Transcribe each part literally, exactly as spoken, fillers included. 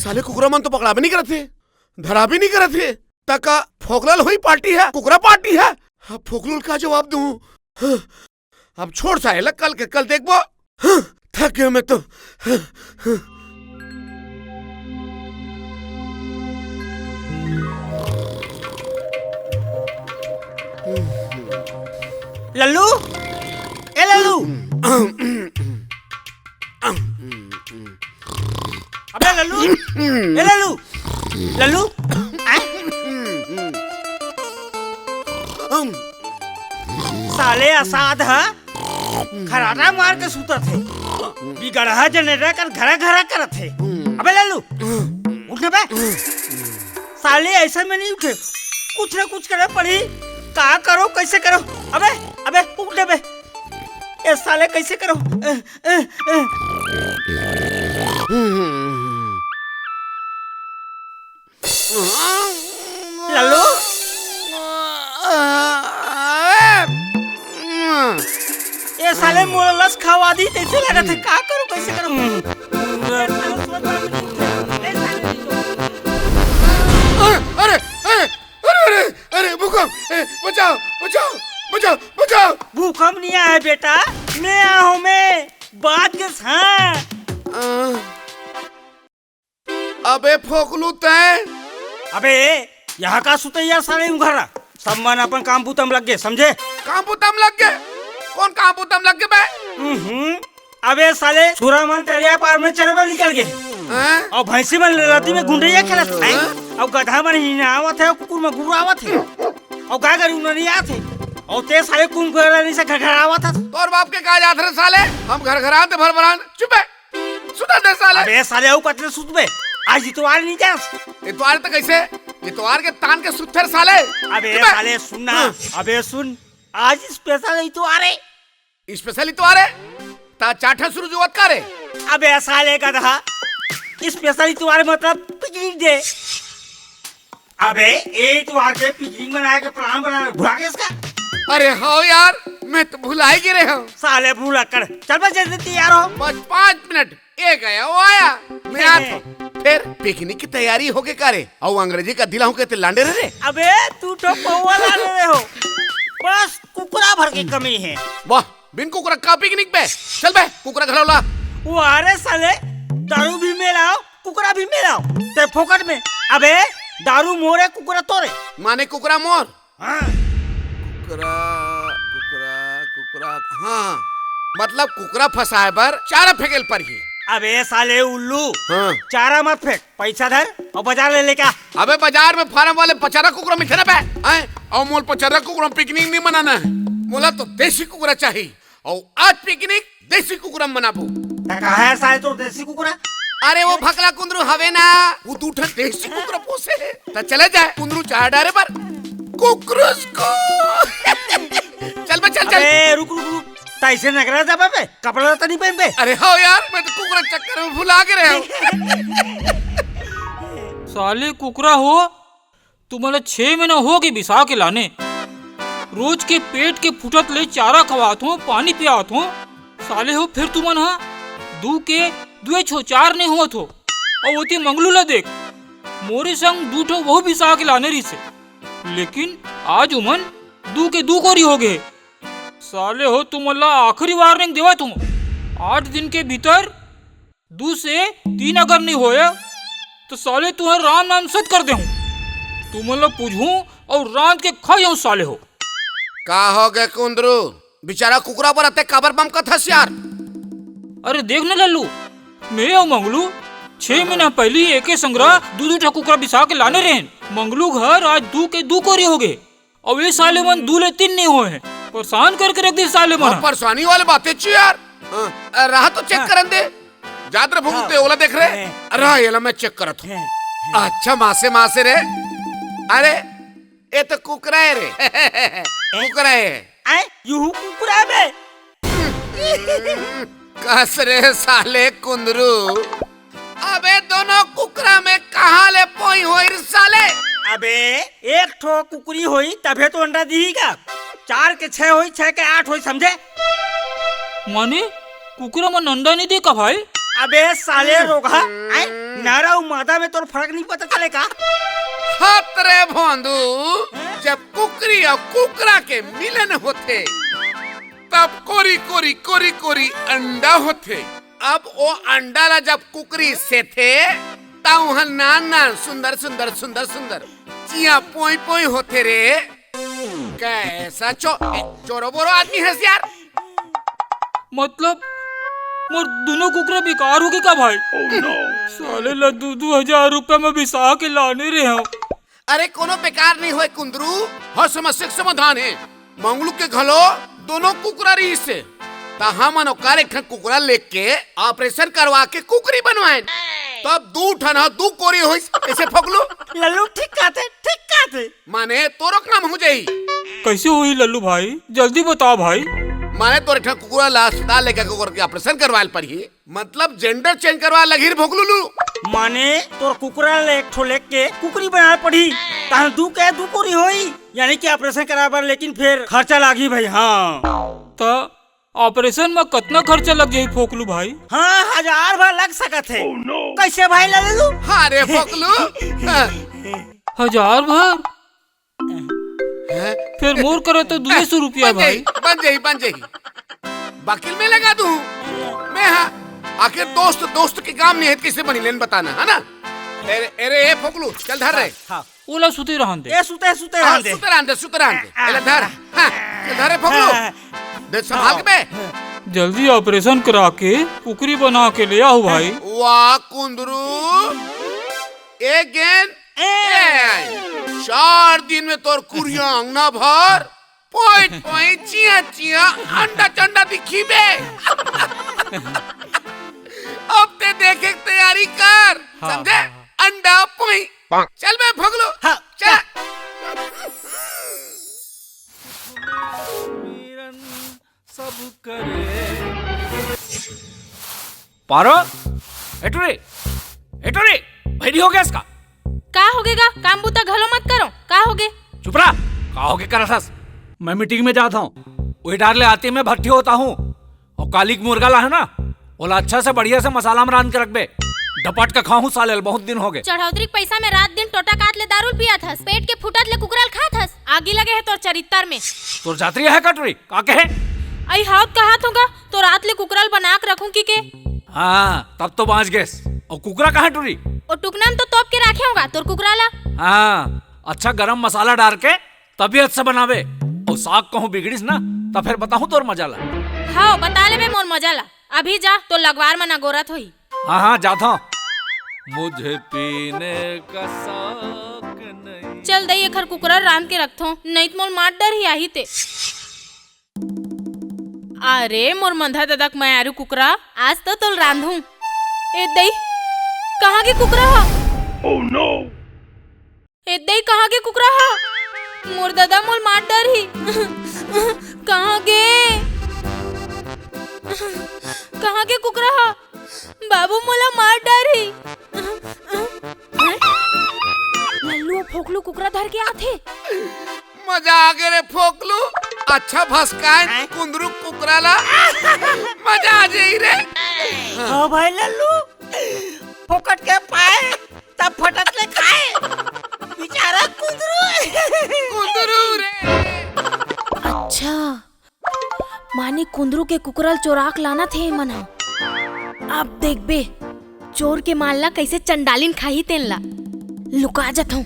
साले कुकरा मन तो पकड़ा भी नहीं करत हे, धरा भी नहीं करत हे। त का फोकला ल होई पार्टी हे, कुकरा पार्टी हे? अब फोकलू ल का जवाब दूं? अब छोड़ साले, कल के कल देखबो। थक गया मैं तो। लल्लू, ए लल्लू। अबे लल्लू, ए लल्लू, लल्लू, आय? साले असाद ह खराटा मार के सुतत हे, बिगड़हा जनरेटर कर घरा घरा करत हे। अबे लल्लू, उठ ना बे। साले ऐसे में नहीं उठे, कुछ ना कुछ करे पड़ी। का करो, कैसे करो? अबे, अबे उठ ना बे। ए साले कैसे करो? ए, ए, ए। लल्लू? ए साले मोला लस खवा दी, तैसे लगत हे। का करो, कैसे करो? अरे, अरे, अरे, अरे, अरे, अरे, भूकंप! ए, बचाओ, बचाओ, बचाओ, बचाओ! भूकंप नहीं आया बेटा, मैं आया हूँ मैं। बात के हाँ। अबे फोकलू तैं। अबे, यहाँ का सुतैया साले उघरा? सब मन अपन काम बुता म लग गे, समझे? काम बुता म लग गे? कौन काम बुता म लग गे बे? हम्म, अबे साले, सुरा मन तरिया पार में चरे बर निकल गे। हैं? अउ भैंसी मन रती में गुंडैया खेलत हे। हैं? अउ गधा मन हिनावत हे, अउ कुकुर मन गुर्रावत हे। अउ गाय गरू नरियात हे। अउ तैं साले कुंभकरनी से घरघरावत हस। तोर बाप के का जात रे साले? हम घरघरान ते भरभरान। चुप बे। सुता दे साले। अबे साले, अउ कतले सुतबे? आज इतवार नहीं जास? इतवार तो कैसे? इतवार के तान के सुत्थर साले। अबे चुप बे। साले, सुन ना। हाँ। अबे सुन, आज स्पेशल इतवार हे। स्पेशल इतवार हे? ता चार ठा शुरू जुवत का रे? अबे साले गधा, स्पेशल इतवार मतलब पिकनिक डे। अबे, ए इतवार के पिकनिक मनाए के प्लान बना, भुला गेस का? अरे हव यार, मैं तो भुला ही गे रहेंव। साले भुलक्कड़, चल बे जल्दी तैयार हो। बस पाँच मिनट, ए गया, वो आया, मैं आत हूँ। फिर पिकनिक की तैयारी होगे का रे? अउ अंग्रेजी का दिला हूँ कहते लांडे रे रे। अबे, तू तो पौवा लांडे रे हो। बस कुकरा भर के कमी हे। वाह, बिन कुकरा का पिकनिक बे? चल बे, कुकरा घलो ला। वाह रे साले, दारू भी मिलाओ, कुकरा भी मिलाओ, ते फोकट में। अबे, दारू मोरे, कुकरा तोरे। माने कुकरा मोर? हाँ। कुकरा, कुकरा, कुकरा, हाँ। मतलब कुकरा फंसाए बर चारा फेंके ल परही। अबे साले उल्लू, हाँ। चारा मत फेंक, पैसा धर अउ बाजार ले लेके आ। अबे बाजार में फार्म वाले पचरा कुकरा मिलथे ना बे, हैं? अउ मोला पचरा कुकरा पिकनिक नहीं मनाना हे, मोला तो देसी कुकरा चाही। अउ आज पिकनिक देसी कुकरा म मनाबो। त कहाँ हे साले तोर देसी कुकरा? अरे वो भकला कुंदरू हवे ना, वो दू ठन देसी कुकरा पोसे हे। त चले जाए कुंदरू चारा डारे बर। कुकरुस को। चल बे, चल, चल। अबे रुक, रुक, रुक। तैसे नगरा जाबे बे, कपड़ा लत्ता नहीं पहनबे? अरे हाँ यार, मैं तो कुकरा चक्कर में भुला गे रहेंव। साले कुकरा हो, तुमन ल छह महीना होगे बिसा के लाने। रोज के पेट के फुटत ले चारा खवात हों, पानी पियावत हों। साले हो, फेर तुमन ह दू के दुए छो चार नइ होवत हो। अउ ओती मंगलू ल देख, मोरे संग दू ठो वहू बिसा के लाने रहिसे, लेकिन आज ओमन दू के दू कोरी होगे। साले हो, तुमन ला आखिरी warning देवत हों, आठ दिन के भीतर दू से तीन अगर नइ होय, त साले तुंहर राम नाम सत कर देहूं। तुमन ला पूजहूं अउ रांध के खा जाहूं, साले हो। का होगे कुंदरू? बिचारा कुकरा बर अतेक काबर बमकत हस यार? अरे देख न लल्लू, मैं अउ मंगलू छह महीना पहिली एके संघरा दू दू ठा कुकरा बिसा के लाने रहेन। मंगलू घर आज दू के दू कोरी होगे। अउ ए साले मन दू ले तीन नइ होय हे। परेशान करके रख दे साले मन। हाँ, परेशानी वाले बातें ची यार। हाँ, रहा तो check हाँ। करन दे। जात रे भभूत, हाँ। ओला देख रे। हाँ। रहा, एला मैं check करत हूँ। हाँ। अच्छा, मासे, मासे रे। अरे, ए तो कुकरा हे रे। कुकरा हे। आय, यूहू कुकरा बे। कस रे साले कुंदरू। अबे दोनों कुकरा में कहाँ ले पोई होई रे साले? अबे एक ठो कुकरी होई तभे तो अंडा दिही का? चार के छह होई, छह के आठ होई, समझे? माने कुकरा मन अंडा नहीं दे का भाई? अबे साले रोगहा, आय? नर अउ मादा में तोर फर्क नहीं पता चले का? हत रे भोंदू, जब कुकरी अउ कुकरा के मिलन होथे, तब कोरी कोरी कोरी कोरी अंडा होथे। अब ओ अंडा ला जब कुकरी सेथे, त उहां नान नान सुंदर सुंदर सुंदर सुंदर चिया पोई पोई होथे रे। कैसा चो-, ए, चोरो बोरो आदमी हस यार। मतलब, मोर दुनो कुकरा बेकार होगे का भाई? साले ला दू दू हजार रुपया में बिसा के लाने रहे हंव। अरे कोनो बेकार नहीं होय कुंदरू, हर समस्या के समाधान हे। मंगलू के घलो दोनों कुकरा रहिस हे, त हमन ओकर एक ठन कुकरा लेके ऑपरेशन करवा के कुकरी बनवाएन, तब दू ठन ह दू कोरी होइस। कैसे फोकलू? लल्लू ठीक कहथे, ठीक कहथे। माने तोरो काम हो जाही। कैसे होही लल्लू भाई, जल्दी बता भाई। माने तोर एक ठन कुकरा ला अस्पताल लेके ओकर के ऑपरेशन करवाए ल परही। मतलब जेंडर चेंज करवा लगही रे भोकलू लू। माने तोर कुकरा ले एक ठो लेके कुकरी बनाए पड़ही, तहां दू के दू कोरी होई, यानी कि ऑपरेशन कराए बर, लेकिन फिर खर्चा लागही भाई। हां, त ऑपरेशन में कतना खर्चा लग जाही फोकलू भाई? हां, हजार भर लग सकत हे। कैसे भाई लल्लू? हां रे फोकलू। हां। हजार भर? हैं? फिर मोर करा तो दुई सौ रुपया बन जाही, भाई। बन जाही, बन जाही। वकील मैं लगा दूं। मैं हां, आखिर दोस्त दोस्त के काम नहीं हे, कैसे बनी लेन बताना, है ना? अरे, अरे, ए फोकलू, चल धर रे। हां। ओला सुते रहन दे। ए, सुते, सुते हां, रहन दे। सुते रहन दे, सुते रहन दे। हां, एला धर। हां, चल धर रे फोकलू। हां। दे संभाल के बे। जल्दी ऑपरेशन करा के कुकरी बना के ले आव भाई। वाह कुंदरू, ए गेंद ए, चार दिन में तोर कुरिया अंगना भर, पोई पोई, चिया चिया, अंडा चंडा दिखी बे। अब ते देखे के तैयारी कर, हां, समझे? हां, हां। अंडा पोई। चल बे भगलो, हां, चल। सब करे। पारो, ए टुरी, ए टुरी, बहिरी हो गया इसका। का होगे गा? काम बूता घलो मत करो, का होगे? चुप रहा, का होगे करत हस? मैं मीटिंग में जात हूं, वही डार ले आती मैं भट्टी होता हूं। अउ काली के मुर्गा ला हे ना, ओला अच्छा से बढ़िया से मसाला में रांध के रखबे, डपट के खाहूं साले ल, बहुत दिन होगे। चढ़ौतरी के पैसा में रात दिन टोटा कात ले दारू ल पियत हस, पेट के फुटत ले कुकरा ल खात हस, आगी लगे हे तोर चरित्तर में। तोर जात रही हे का टुरी? का कहे? अई हाव त कहात हंव गा, तोर आत ले कुकरा ल बना के रखूं कि के। हां, तब तो बांच गेस। अउ कुकरा कहां टुरी? ओ टुकना में तो तोप के राखे हंव गा तोर कुकरा ला। हां, अच्छा गरम मसाला डार के तबियत से बनावे। अउ साग कहूं बिगड़िस ना, त फेर बताहूं तोर मजा ला। हाव, बता लेबे मोर मजा ला। अभी जा, तोर लगवार मन अगोरत होही। हां, हां, जात हंव। मुझे पीने का शौक नहीं। चल दई, एखर कुकरा रांध के रखथंव, नइ त मोला मार डरही आही ते। अरे मोर मंधा ददा के मयारू कुकरा, आज तो तोल रांधूं। ए दई, कहां गे कुकरा ह? ए दई, कहां गे कुकरा ह? मोर ददा मोल मार डरही। कहां गे? कहां गे कुकरा ह? बाबू मोला मार डरही। लल्लू अउ फोकलू कुकरा धर के आथे। मजा आ गे रे फोकलू, अच्छा भसकाए हैं? कुंदरू कुकरा ला। मजा आ जाई रे। हां भाई लल्लू, फोकट के पाए तब फटत ले खाए। बेचारा कुंदरू। कुंदरू रे। अच्छा, माने कुंदरू के कुकरा ल चोरा के लानथे एमन ह। अब देखबे, चोर के माल ला कइसे चंडालिन खाही तेन ला। लुका जथंव।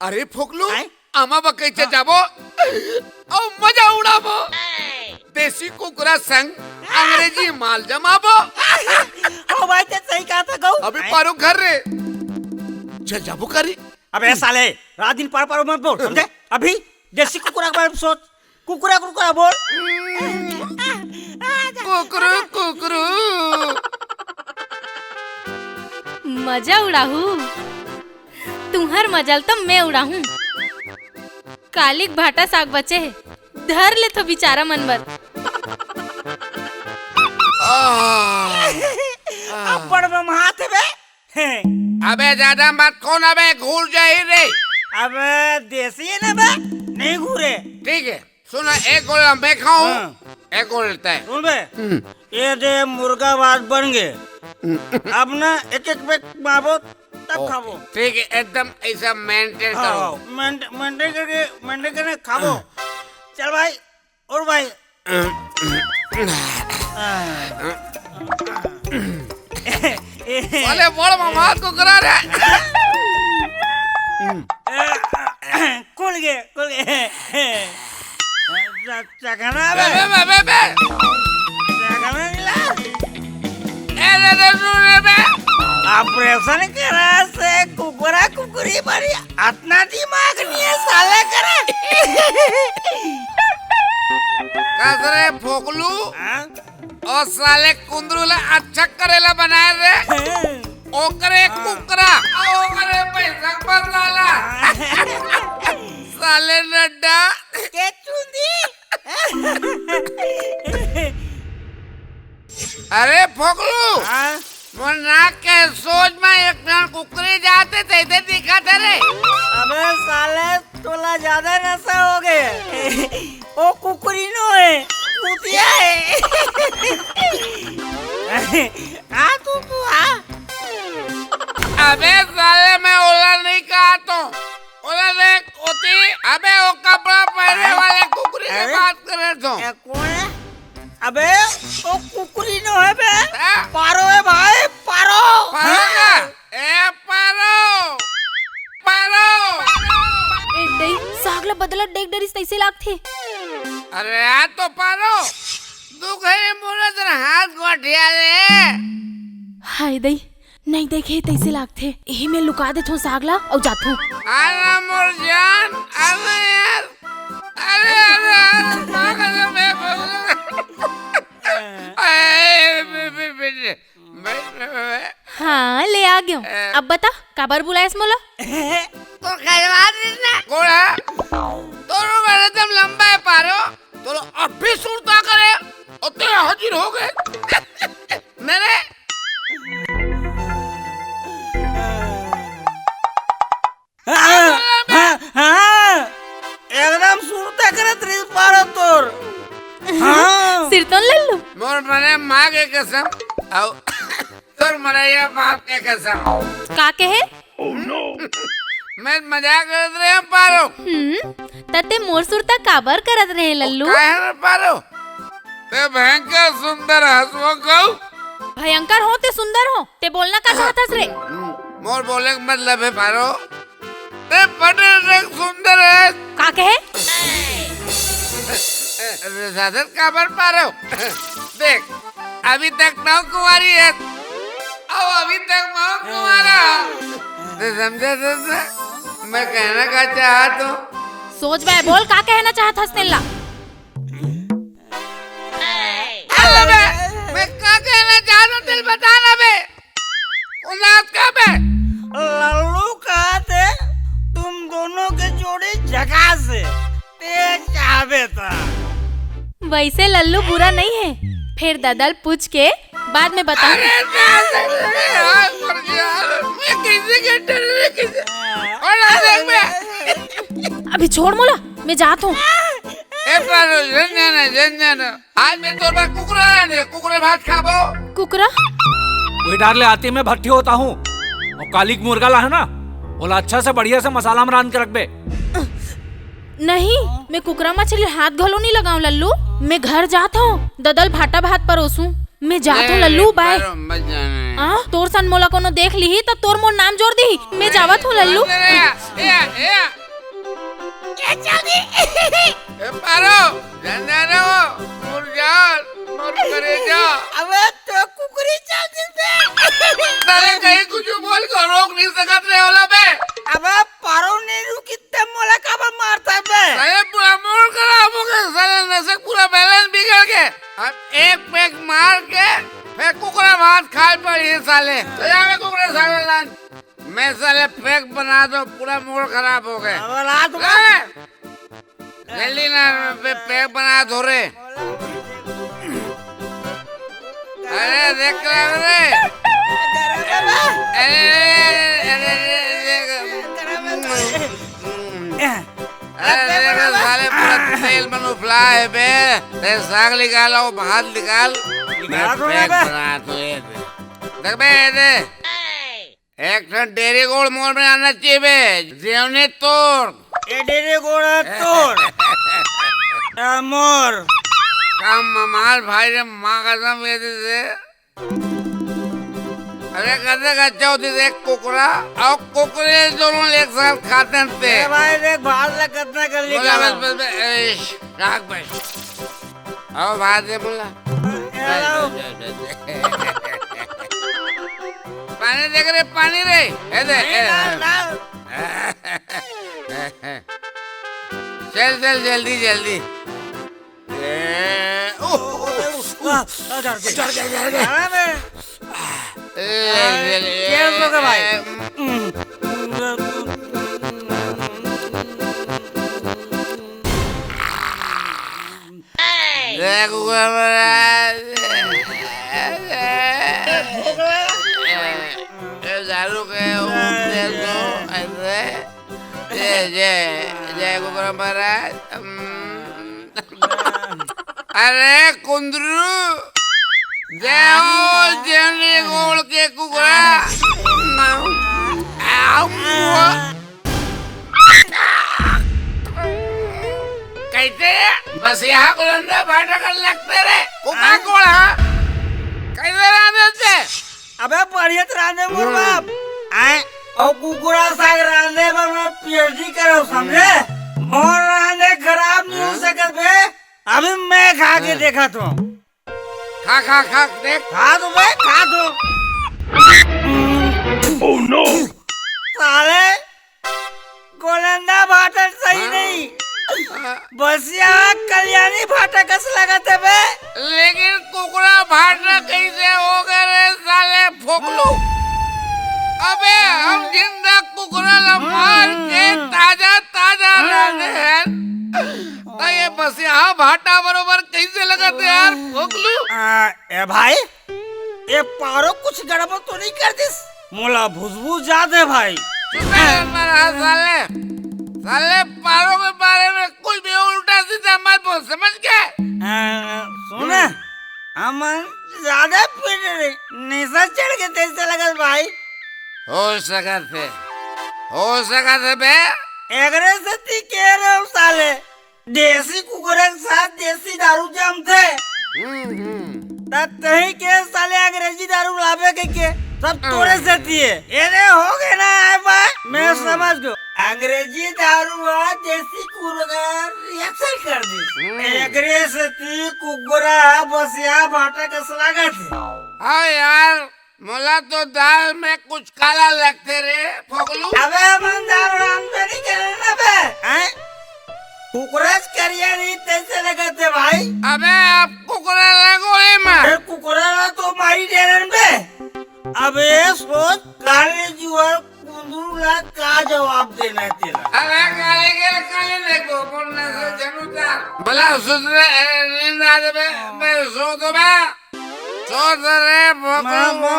अरे फोकलू, आय? आमा बगइचा जाबो अउ मजा उड़ाबो। देसी कुकरा संग अंग्रेजी माल जमाबो। हो भाई, ते सही कहाथे गऊ। अभी आय? पारो घर रे। चल जाबो करी। अबे साले, रात दिन पार पार मत बोल, समझे? अभी देसी कुकरा के बारे में सोच, कुकरा कुकरा बोल। कुकरू कुकरू। मजा उड़ाहू, तुंहर मजा ल त मैं उड़ाहूं। काली के भाटा साग बचे हे, धर लेथंव बिचारा मन बर। अब्बड़ ममहात हे बे। अबे ज्यादा मत खोन अबे, घुल जाही रे। अबे देसी हे ना बे, नहीं घुले। ठीक हे, सुन, एक गोला मैं खाहूं, हां। एक और लेता है। सुन बे, हम्म। ये दे मुर्गा भात बन गए। हम्म। अब ना एक एक पैक मारबो, तब ओ, खाबो। ठीक है, एकदम ऐसा मेंटेन हाँ, करो। हाँ, मेंट-, मेंटेन करके, मेंटेन करके खाबो। हाँ। चल भाई, और भाई। अरे बड़ मामा कुकरा रे। खुल गए, खुल गए। च-, चखना बे। बे, बे, बे, बे। चखना मिला। ए, रे, रे, रे, रे, बे। ऑपरेशन करा से कुकरा कुकरी बड़ी अतना दिमाग नहीं है साले करे। कस रे फोकलू? हाँ? और साले कुंदरू ला अच्छा करेला बनाए रे। ओकरे हाँ। कुकरा, ओकरे पैसा पर लाला। हाँ। साले नड्डा। के चुंदी। अरे फोकलू। हाँ? मोर नाक के सोच में एक ठन कुकरी जाते तैसे दिखत हे रे। अबे साले, तोला ज्यादा नशा हो गए। ओ कुकरी नो है, कुतिया है। आ तू, तू आ। अबे साले, मैं ओला नहीं कहा तो। ओला देख, ओती, अबे वो कपड़ा पहने अरे, वाले कुकरी से अरे, बात करे तो। ए, कौन है? अबे, वो कुकरी नो है बे। हाँ? पारो है भाई, पारो। पारो का? ए, पारो! पारो! ए दई, साग ला बदलत देख डरिस तइसे लागथे। अरे, आ तो पारो! तू घरे मोला तेरा हाथ गोठिया ले। हाय दई, नहीं देखे तइसे लागथे। एही में लुका देथों साग ला अउ जाथों। आना मोर जान, आना यार। अरे, अरे, अरे, पागल है मैं, पागल है। ए, बे, बे, बे, बे। मैं, मैं, मैं, हाँ, ले आ गयो। ए। अब बता, काबर बुलायस मोला? तो खैरवाद रिस ना। कोड़ा, तोरो घर एकदम लंबा है पारो, तोरो अभी सुरता करे, अते हाजिर हो गए। मेरे हाँ, हाँ, हाँ, एकदम सुरता करत रहिस पारो तोर। हाँ। सिरतोन लल्लू। मोर मरे माँ के कसम, अउ तोर मरे ये बाप के कसम। का कहे? मैं मजाक करत रहे पारो। हम्म, त ते मोर सुरता काबर करत रहे लल्लू? काहे रे पारो? ते भयंकर सुंदर हस वो कहू। भयंकर हो ते सुंदर हो, ते बोलना का चाहत हस रे? हम्म, मोर बोले के मतलब है पारो, ते बड़े रे सुंदर है। का कहे? अरे साधन काबर पारो? देख, अभी तक नौ कुंवारी है, अब अभी तक मैं कुंवारा हूँ। ते समझे, समझे? मैं कहना का चाहत हूँ। सोच बे, बोल का कहना चाहत हस तेला? अबे, मैं का कहना चाहत हूँ, तेल बता ना बे। उल्लास का बे? लल्लू कहत हे, तुम दोनों के जोड़ी झकास है। ते चाहबे त। वैसे लल्लू बुरा नहीं है, फिर ददल पूछ के बाद में बताऊँ। अरे, ना, ना, ना, यार, मर गया। मैं किसी के डर में किसी, और ना देख बे। अभी छोड़ मोला, मैं जात हूँ। ए पारो, जन जाना, जन जाना। आज मैं तोर बर कुकरा लाने, कुकरा भात खाबो। कुकरा? वही डार ले आती, मैं भट्टी होता हूँ। और काली के मुर्गा ला है ना, ओला अच्छा से बढ़िया से मसाला में रांध के रखबे। नहीं, मैं कुकरा मछली हाथ घलो नहीं लगाऊं लल्लू। मैं घर जात हूँ, ददल भाटा भात परोसूं। मैं जात हूँ लल्लू, बाय। पारो, मत जाना। आ, तोर सन मोला कोनो देख लिही त तोर मोर नाम जोर दिही। मैं जावत हूँ लल्लू। ए, ए, ए, ए। ए, जल्दी। ए, पारो, जान जा रहे हो, मोर जान, मोर करेजा। अबे तो कुकरी चल दिस बे। साले कहीं कुछ बोल के रोक नहीं सकत रहे होला बे। अबे पारो नहीं रुकी ते मोला काबर मारता बे? साले पूरा मूड खराब हो गया, साले नशे पूरा बैलेंस बिगड़ गया। अब एक पैक मार के फिर कुकरा भात खाए पड़ी साले। ले आवे कुकरा साले लान। मैं साले पैक बना दो, पूरा मूड खराब हो गया। अब रात में ए! जल्दी ना, पे-, पैक बना दो रे। अरे, देख रहा हूँ रे। अरे, अरे, अरे, अरे, अरे, अरे, अरे, अरे, देख। अरे, देख, साले पूरा तेल मन उफला हे बे। ते साग निकाल अउ भात निकाल। मैं निकाल दो ना पैक बे। बना तो ये दे। देख बे, ये दे। एक ठन डेरी गोड़ मोर में आना चाहिए बे। जेवनी तोर। ए डेरी गोड़ तोर। ए मोर। काम ममाल भाई रे, माँ कसम ये दे दे। अरे, कते का अच्छा होती देख कुकरा अउ कुकरी दोनों एक साथ खाते हैं ते। ए भाई, देख भात ला कतना कर बोला निकाला। बस, बस, बस, ए, इश, राख बस। आओ, भात दे बोला। ए, आओ। पानी देख रे, पानी रे। ए दे, ए। डाल, डाल। चल, चल, जल्दी, जल्दी। ए, ओह, ओह, ओह, आ, आ, डर गए। डर गए, डर गए। हाँ, मैं ए, ए, ए, केयर ए, लोगे भाई। ए, देख ऊपर महाराज। ए, ए, दारू के ऊपर तो ऐसे। जय, जय, जय कुकरा महाराज। हम्म। अरे कुंदरू, जय हो जेवनी गोड़ के कुकरा। कैसे? बस यहाँ गुलंदा भाटा कर लगते रे। कुकरा हाँ? गोड़, हाँ? कैसे रांधे थे? अबे बढ़िया तो रांधे मोर बाप। आए, ओ कुकुरा साग रांधे बर मैं पीएचडी करो, समझे? मोर रांधे खराब नहीं हो सकत बे। अभी मैं खा के हाँ। देखा तो। खा, खा, खा, देख। खा तो बे, खा तो। Oh no! साले, गोलंदा भाटा सही हाँ। नहीं। हाँ। बसिया कल्याणी भाटा कस लगत हे बे। लेकिन कुकरा भाटा कैसे हो गए रे साले फोकलू? अबे हम जिंदा कुकरा ला मार के ताजा ताजा हाँ। लाने हैं। तो ये बसिया भाटा बरोबर कैसे लगत हे यार फोकलू? आ, ए भाई, ये पारो कुछ गड़बड़ तो नहीं कर दिस? मोला भुसभुस जात हे भाई। चुप कर मरा साले। साले पारो के बारे में कुछ भी उल्टा सीधा मत बोल, समझ के? आ, सुन, हम्म। हमन ज्यादा पीट रहे, नशा चढ़ के तैसे लगत भाई। हो सकत हे, हो सकत हे बे। एकरे सेती कह रहे हो साले, देसी कुकरा के साथ देसी दारू जमथे। हम्म, हम्म। त तही के साले अंग्रेजी दारू लाबे के, के सब तोरे सेती हे। एरे हो गए ना, आए बा, मैं हम्म। समझ गयो। अंग्रेजी दारू ह देसी कुकरा रिएक्शन कर दी। हम्म। एकरे सेती कुकरा बसिया भाटा कस लागत हे। हाँ यार, मोला तो दाल में कुछ काला लगथे रे, फोकलू। अबे, हमन दाल रांधबे नहीं करे ना बे। हैं? कुकरा च करिया नहीं, तैसे लगथे भाई। अबे, अब कुकरा लगो ही मत। अरे, कुकरा ला तो मारी डेरन बे। अबे, सोच, काले जुआर कुंदरू ला का जवाब देना हे तेला। अबे, काले के काले देखो, बोलना से जरूर था। भला सुधरे, ए, नींद आ जाबे, मैं सो तो बे। चौधरी बबलू।